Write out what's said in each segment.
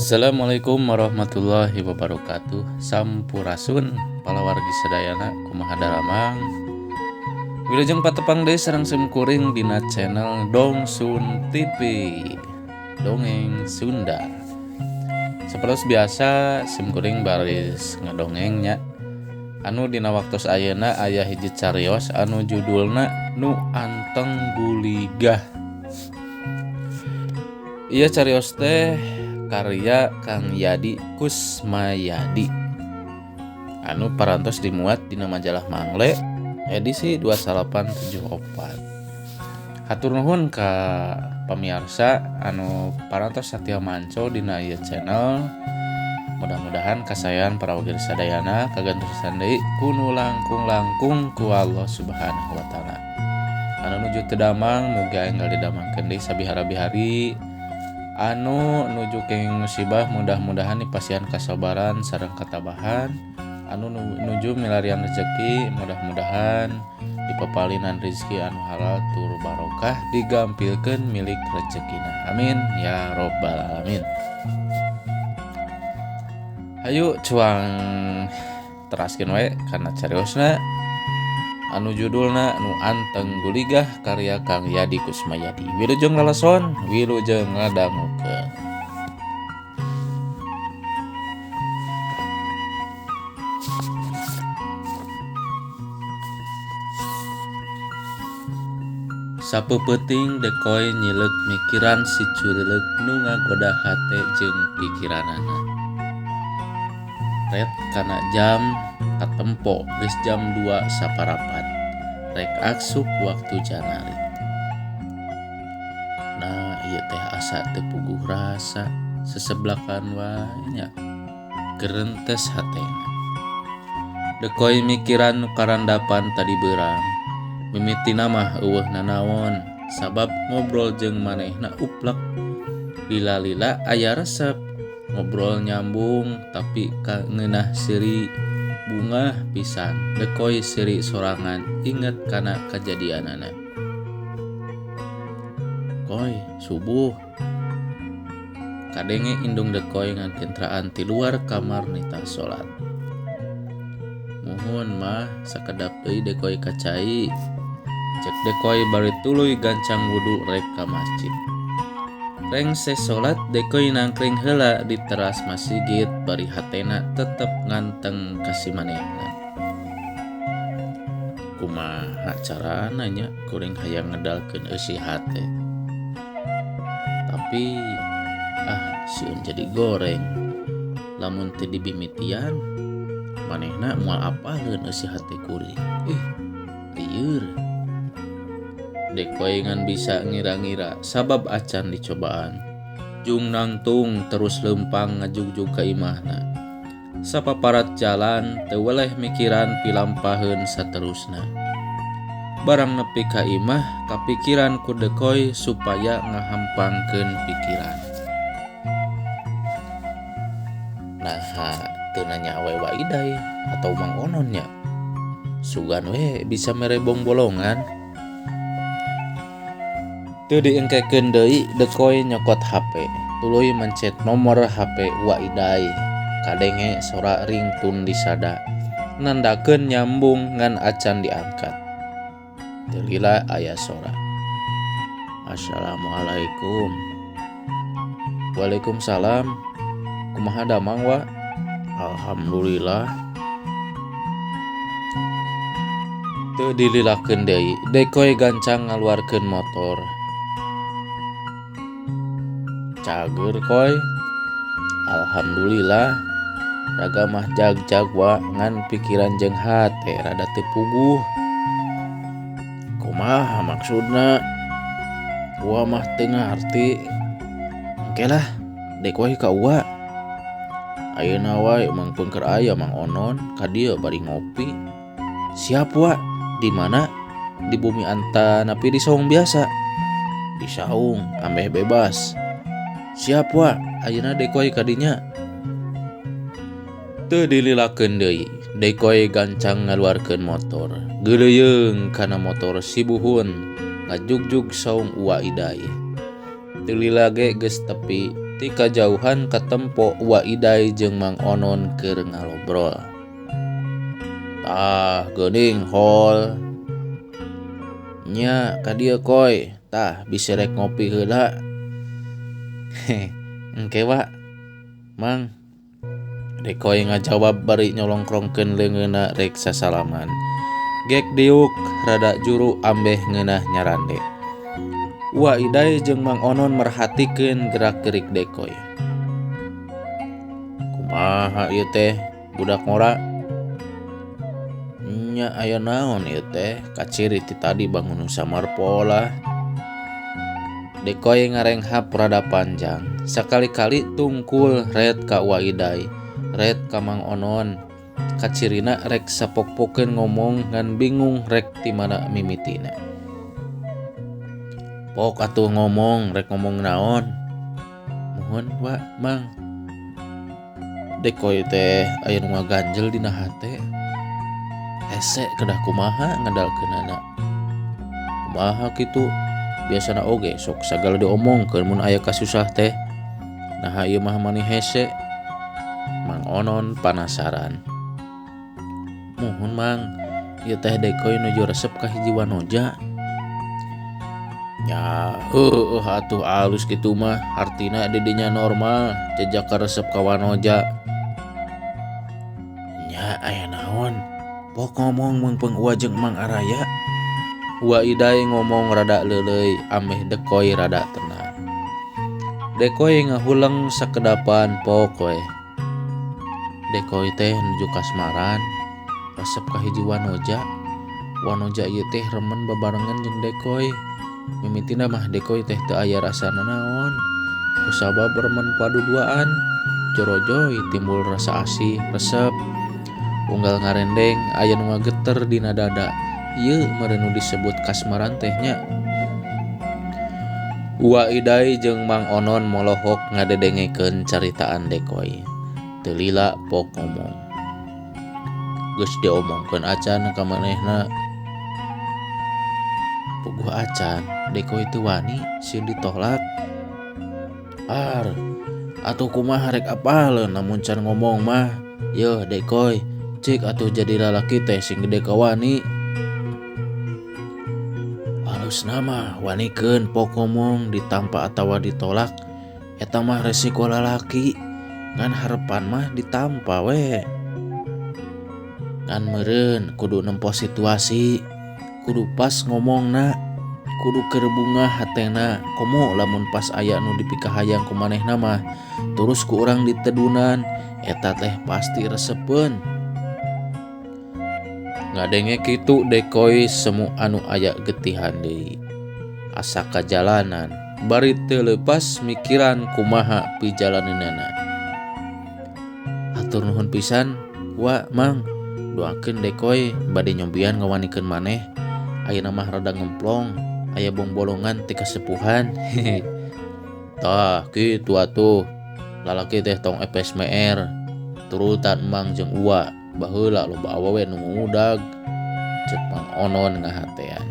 Assalamualaikum warahmatullahi wabarakatuh. Sampurasun palawargi sadayana, kumaha daramang? Wilujeng patepang deui sareng simkuring dina channel Dongsun TV, Dongeng Sunda. Sapertos biasa simkuring baris ngadongeng nya. Anu dina waktos ayeuna aya hiji carios anu judulna Nu Anteng Guligah. Ieu carios teh karya Kang Yadi Kusmayadi anu parantos dimuat dina majalah Mangle edisi 2974. Hatur nuhun ka pamiarsa anu parantos satia manco dina ieu channel. Mudah-mudahan kasayan para wargi sadayana kagantosan deui ku nu langkung-langkung ku Allah Subhanahu wa taala. Anu nuju teu damang muga enggal didamangkeun deui sabihara-bihari. Anu nuju kenging musibah mudah-mudahan dipasihan kasabaran sareng katabahan. Anu nuju milarian rezeki mudah-mudahan dipapalinan rezeki anu halal tur barokah, digampilkeun milik rezekina. Amin ya robbal alamin. Hayu cuang teraskeun we kana cariosna anu judulna Nu Anteng Guligah karya Kang Yadi Kusmayadi. Wilujeng lalason, wilujeng ngadangukeun. Sapeupeting Dekoy nyileuk mikiran si Curileuk nu ngagoda hate jeung pikiranana. Ret kana jam katempo geus jam 2 saparapat. Rek asup waktu janari. Nah, ieu teh asa teu puguh rasa, seseblakan wae nya. Gerentes hatena. Dekoy mikiran nu karandapan tadi beurang. Mimitina mah eueuh nanaon, sabab ngobrol jeung manehna uplek. Lila-lila aya resep, ngobrol nyambung tapi kangeunah seuri bungah pisan. Dekoy seuri sorangan inget kana kajadianana. Koy, subuh. Kadenge indung Dekoy ngagentraan ti luar kamar nitah salat. Muhun mah sakedap deui Dekoy ka cai. Cek Dekoy bari tuluy gancang wudu rek ka masjid. Rengse salat Dekoy nangkring heula di teras masjid bari hatena tetep nganteng ka si manehna. Kumaha carana nya kuring hayang ngedalkeun eusi hate. Tapi sieun jadi goreng. Lamun teu dibimitian manehna moal apaleun eusi hate kuring. Ih, lieur. Dekoy ngan bisa ngira-ngira sabab acan dicobaan. Jung nangtung terus lempang ngajugjug ka imahna. Sapaparat jalan teu weleh mikiran pilampaheun saterusna. Barang nepi ka imah kapikiran ku Dekoy supaya ngahampangkeun pikiran. Naha teu nanya awe wa Iday atau Mang Onon nya. Sugan we bisa mere bongbolongan. Teu diengkekeun deui Dekoy nyokot HP, tuluy mencet nomor HP Wa Iday. Kadenge sora ringtone disada, nandakeun nyambung ngan acan diangkat. Teu lila aya sora. Assalamualaikum. Waalaikumsalam. Kumaha damang wa? Alhamdulillah. Teu dililakeun deui, Dekoy gancang ngaluarkeun motor. Cager koy. Alhamdulillah. Raga mah jag-jag wa ngan pikiran jeung hate rada teu puguh. Kumaha maksudna? Wa mah teu ngarti. Engke lah, Dekoy ka Uwa. Ayeuna wae Mang Pengker aya Mang Onon ka dieu bari ngopi. Siap wa? Di mana? Di bumi anta napi di saung biasa? Di saung, ambeh bebas. Siap wa, ayeuna Dekoy ka dinya. Teu dililakeun deui, Dekoy gancang ngaluarkeun motor. Geuleuyeung kana motor si buhun ngajugjug saung Uwa Iday. Teu lila ge geus tepi. Ti kajauhan katempo Wa Iday jeung Mang Onon keur ngalobrol. Tah geuning hol. Nya ka dieu koy, tah bisi rek ngopi heula. Heh, engke wa. Mang. Dekoy ngajawab bari nyolongkrongkeun leungeunna rek sasalaman. Gek diuk rada juru ambeh ngeunah nyarande. Wa Iday jeung Mang Onon merhatikeun gerak-gerik Dekoy. Kumaha ieu teh budak ngora? Nya aya naon ieu teh kaciri ti tadi bangun samar pola. Dekoy ngarenghap rada panjang. Sakali-kali tungkul red ka Wa Iday, red ka Mang Onon. Kacirina rek sapok-pokeun ngomong ngan bingung rek ti mana mimitina. Pok atuh ngomong rek ngomong naon? Muhun wa Mang. Dekoy teh aya nu ngaganjel dina hate. Hese kedah kumaha ngedalkeunana. Kumaha kitu? Biasana oge sok sagala diomongkeun mun aya kasusah teh. Naha ieu mah mani hese. Mang Onon panasaran. Muhun Mang, ieu teh Dekoy nuju resep ka hiji wanoja. Nya heueuh atuh alus kitu mah, hartina didinya normal, jejak resep ka wanoja. Nya aya naon? Pok ngomong meungpeung Uwa jeung Mang Araya. Wa Iday ngomong rada leuleuy ameh Dekoy rada tenang. Dekoy ngahuleng sakedapan pok we. Dekoy teh nuju kasmaran, resep ka hiji wanoja. Wanoja ieu teh remen babarengan jeung Dekoy. Mimitina mah Dekoy teh teu aya rasa nanaon. Kusabab remen paduduaan, jorojoy timbul rasa asih, resep. Unggal ngarendeng aya nu ngageter dina dada. Ieu meureun nu disebut kasmaran teh nya. Wa Iday jeung Mang Onon molohok ngadedengekeun caritaan Dekoy. Teu lila pok ngomong. Geus diomongkeun acan ka manehna. Puguh acan, Dekoy teu wani sieun ditolak. Ar, atuh kumaha rek apaleun lamun can ngomong mah. Yeuh Dekoy, cik atuh jadi lalaki teh sing gede kawani. Alusna mah wanikeun pok ngomong ditampa atawa ditolak eta mah resiko lalaki. Ngan harepan mah ditampa we. Ngan meureun kudu nempo situasi, kudu pas ngomongna, kudu keur bungah hatena. Komo lamun pas aya nu dipikahayang ku manehna mah terus ku urang ditedunan, eta teh pasti resepeun. Ngadenge kitu Dekoy semu anu aya getihan deui. Asa kajalanan bari teu leupas mikiran kumaha pijalaneunana. Hatur nuhun pisan wa Mang, doakeun Dekoy bade nyombian ngawanikeun maneh. Ayeuna mah rada ngemplong, aya bongbolongan ti kasepuhan. Tah kitu atuh, lalaki teh tong epes meer. Turutan Mang jeung Uwa, baheula loba awewe nu ngudag. Ceuk Mang Onon ngahatean.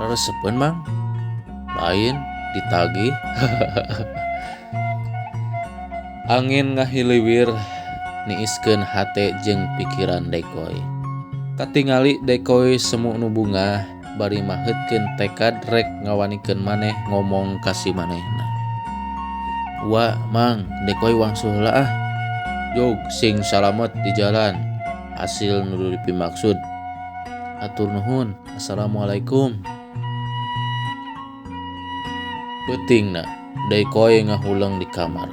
Resepeun Mang? Lain ditagih. Angin ngahiliwir niiskeun hate jeung pikiran Dekoy. Katingali Dekoy semu nu bungah bari maheutkeun tekad rek ngawanikeun maneh ngomong ka si manehna. Wa Mang, Dekoy wangsul heula ah. Jog sing salamet di jalan. Hasil nu dipimaksud. Atur nuhun. Assalamualaikum. Peutingna Dekoy ngahuleng di kamar.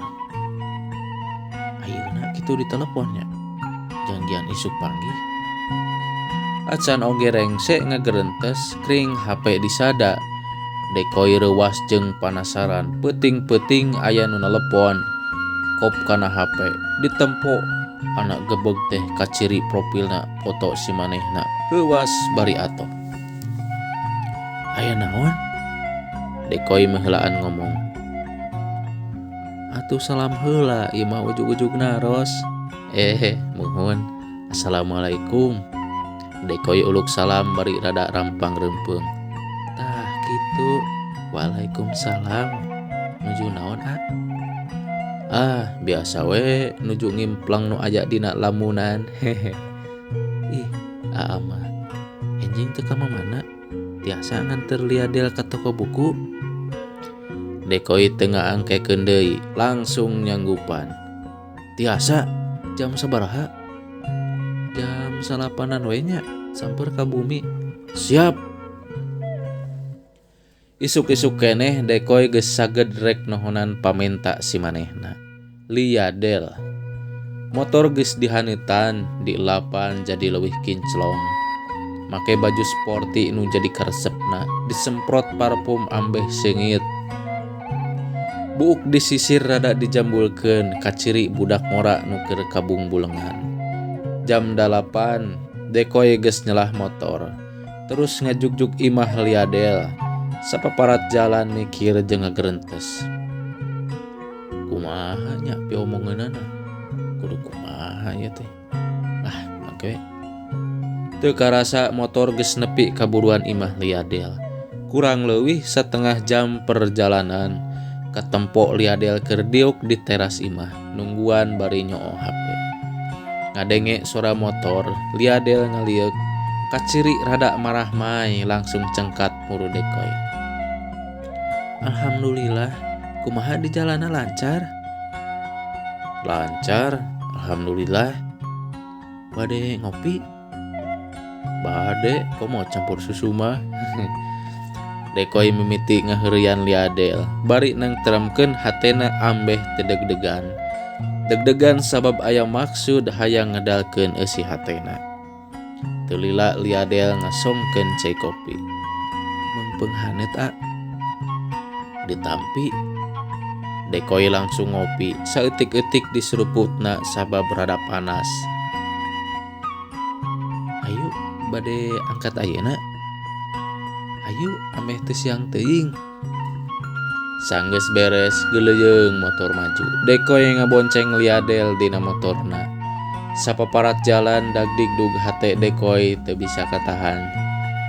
Ayeuna kitu diteleponnya. Janjian isuk panggih. Acan oge rengse ngagerentes kring HP disada. Dekoy reuwas jeung panasaran. Peuting-peuting aya nu nelepon. Kop kana HP ditempo. Anak gebeg teh kaciri profilna foto si manehna. Reuwas bari atoh. Aya naon? Dekoy meuheulaan ngomong. Atuh salam heula ieu mah ujug-ujug naros. Muhun. Assalamualaikum. Dekoy uluk salam bari rada rampang reumpeung. Tah kitu. Waalaikumsalam. Nuju naon ah? Ah, biasa we nuju ngimplang nu aya dina lamunan. Hehe. Ih, aa mah enjing teu ka mamana? Tiasa nganter Liadel ka toko buku? Dekoy teu ngaangkekeun deui, langsung nyanggupan. Tiasa, jam sabaraha? Jam salapanan we nya, samper ka bumi. Siap. Isuk-isuk keneh Dekoy geus saged rek nohonan pamenta si manehna. Liadel. Motor geus dihaneutan, dielapan jadi leuwih kinclong. Make baju sporty nu jadi karesepna, disemprot parfum ambeh seungit. Buuk disisir rada dijambulkeun kaciri budak ngora nu keur kabungbulengan. Jam 8, Dekoy geus nyelah motor. Terus ngajugjug imah Liadel. Sapaparat jalan mikir jeung ngagerentes. Kumaha nya piomongeunana? Kudu kumaha ieu teh? Ah, make we. Teu karasa motor geus nepi ka buruan imah Liadel. Kurang leuwih satengah jam perjalanan katempo Liadel keur diuk di teras imah nungguan bari nyoo HP. Ngadenge sora motor, Liadel ngalieuk. Kaciri rada marah mai langsung cengkat muru Dekoy. Alhamdulillah, kumaha di jalana lancar? Lancar, alhamdulillah. Bade ngopi? Bade, komo campur susu mah. Dekoy mimiti ngaheureuyan Liadel, bari nangteremkeun hatena ambeh teu deg-degan. Deg-degan sabab aya maksud hayang ngedalkeun eusi hatena. Teu lila Liadel ngasongkeun cai kopi. Meungpeung haneut a. Ditampi. Dekoy langsung ngopi, saeutik-eutik diseruputna sabab rada panas. Ayu bade angkat ayeuna. Ayu ameh teu siang teuing. Sanggeus beres geuleuyeung motor maju. Dekoy ngabonceng Liadel dina motorna. Sapaparat jalan dagdigdug hate Dekoy teu bisa katahan.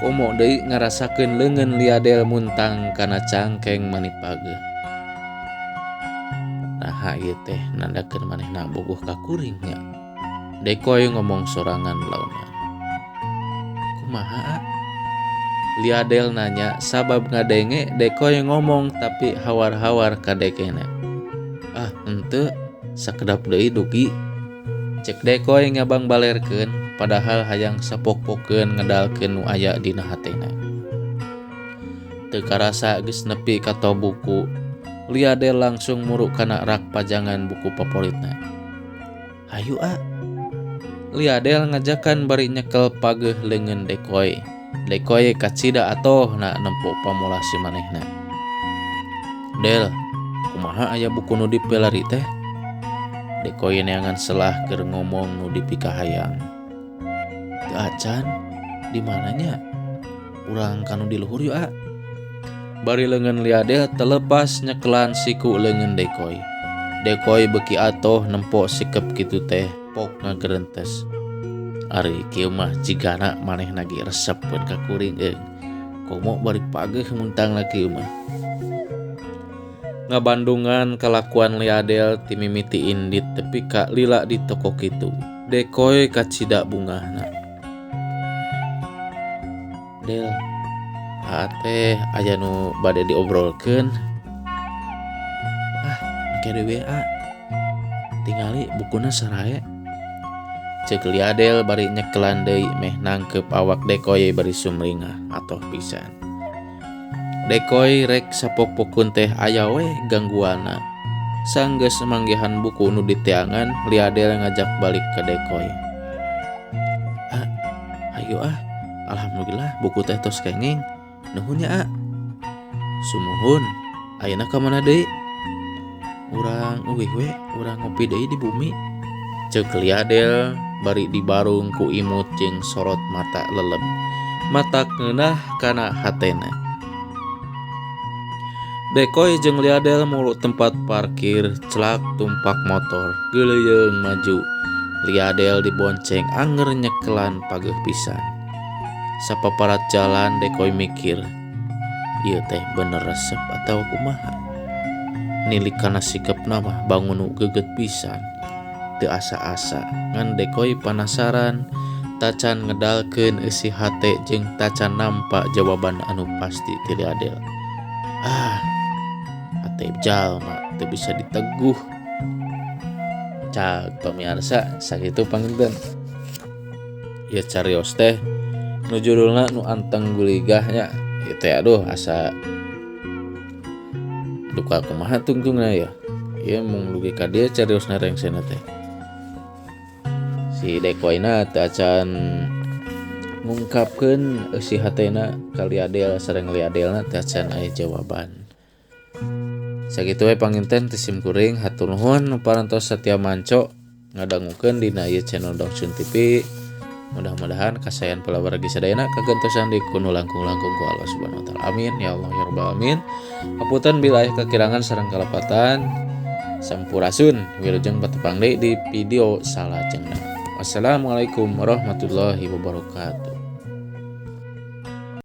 Komo deui ngarasakeun leungeun Liadel muntang kana cangkeng manipageuh. Naha ieu teh nandakeun manehna bogoh ka kuring nya. Dekoy ngomong sorangan launa. Kumaha a? Liadel nanya sabab ngadenge Dekoy ngomong tapi hawar-hawar kadekena. Ah, henteu, sakedap deui dugi. Cek Dekoy ngabang balerkeun padahal hayang sapok-pokeun ngedalkeun nu aya dina hatena. Teu karasa geus nepi ka toko buku. Liadel langsung muru kana rak pajangan buku favoritna. Hayu a. Liadel ngajakan bari nyekel pageuh leungeun Dekoy. Dekoy kacida atohna nempo pamula si manehna. Del, kumaha aya buku nu dipelari teh? Dekoy neangan selah keur ngomong nu dipikahayang. Teu acan, di mananya? Urang kanu di luhur yuk a. Bari leungeun Liadel telepas nyekelan siku leungeun Dekoy. Dekoy beuki atoh nempo sikep kitu teh pok ngagerentes. Ari kieu mah jigana manehna ge resepeun ka kuring euy. Komo bari pageuh muntangna kieu mah. Ngabandungan kalakuan Liadel ti mimiti indit tepi ka lila di toko kitu. Dekoy kacida bungahna. Del, aa teh aya nu bade diobrolkeun. Ah, engke deui we a. Tingali bukuna sarae. Ceuk Liadel bari nyekelan deui meh nangkep awak Dekoy bari sumringah atoh pisan. Dekoy rek sapok-pokun teh aya we gangguanna. Sanggeus manggihan buku nu diteangan, Liadel ngajak balik ka Dekoy. Ah, ayo ah. Alhamdulillah buku teh tos kenging. Nuhun nya a. Sumuhun. Ayeuna ka mana deui? Urang uwih we, urang ngopi deui di bumi. Ceuk Liadel bari dibarung ku imut jeung sorot mata leleb. Mata ngeunah kana hatena. Dekoy jeung Liadel mulu tempat parkir, celak tumpak motor, geuleuyeung maju. Liadel dibonceng anger nyekelan pageuh pisan. Sapaparat jalan Dekoy mikir, ieu teh bener resep atawa kumaha? Nilik kana sikepna mah bangun nu geget pisan. Teu asa-asa ngan Dekoy panasaran tacan ngedalkeun eusi hate jeung tacan nampa jawaban anu pasti ti Li Adel. Ah, hate jalma teu bisa diteguh. Cag pamiarsa sakitu panginten. Ieu carios teh nu judulna nu anteng guligah nya. Ieu teh aduh asa duka kumaha tungtungna ya. Ieu mung dugi ka dieu cariosna rengsena teh. Si Dekoyna teu acan ngungkapkeun eusi hatena ka Li Adel sareng Li Adelna teu acan aya jawaban. Sakitu we panginten ti sim kuring hatur nuhun nu parantos satia manco ngadangukeun dina ieu channel Dongsun TV. Mudah-mudahan kasayan palawargi sadayana kagentosan di ku nu langkung-langkung ku Allah Subhanahu wa taala. Amin ya Allah ya rabbal alamin. Hapunten bila aya kakirangan sareng kalepatan. Sampurasun wilujeng patepang deui di video salajengna. Wassalamualaikum warahmatullahi wabarakatuh.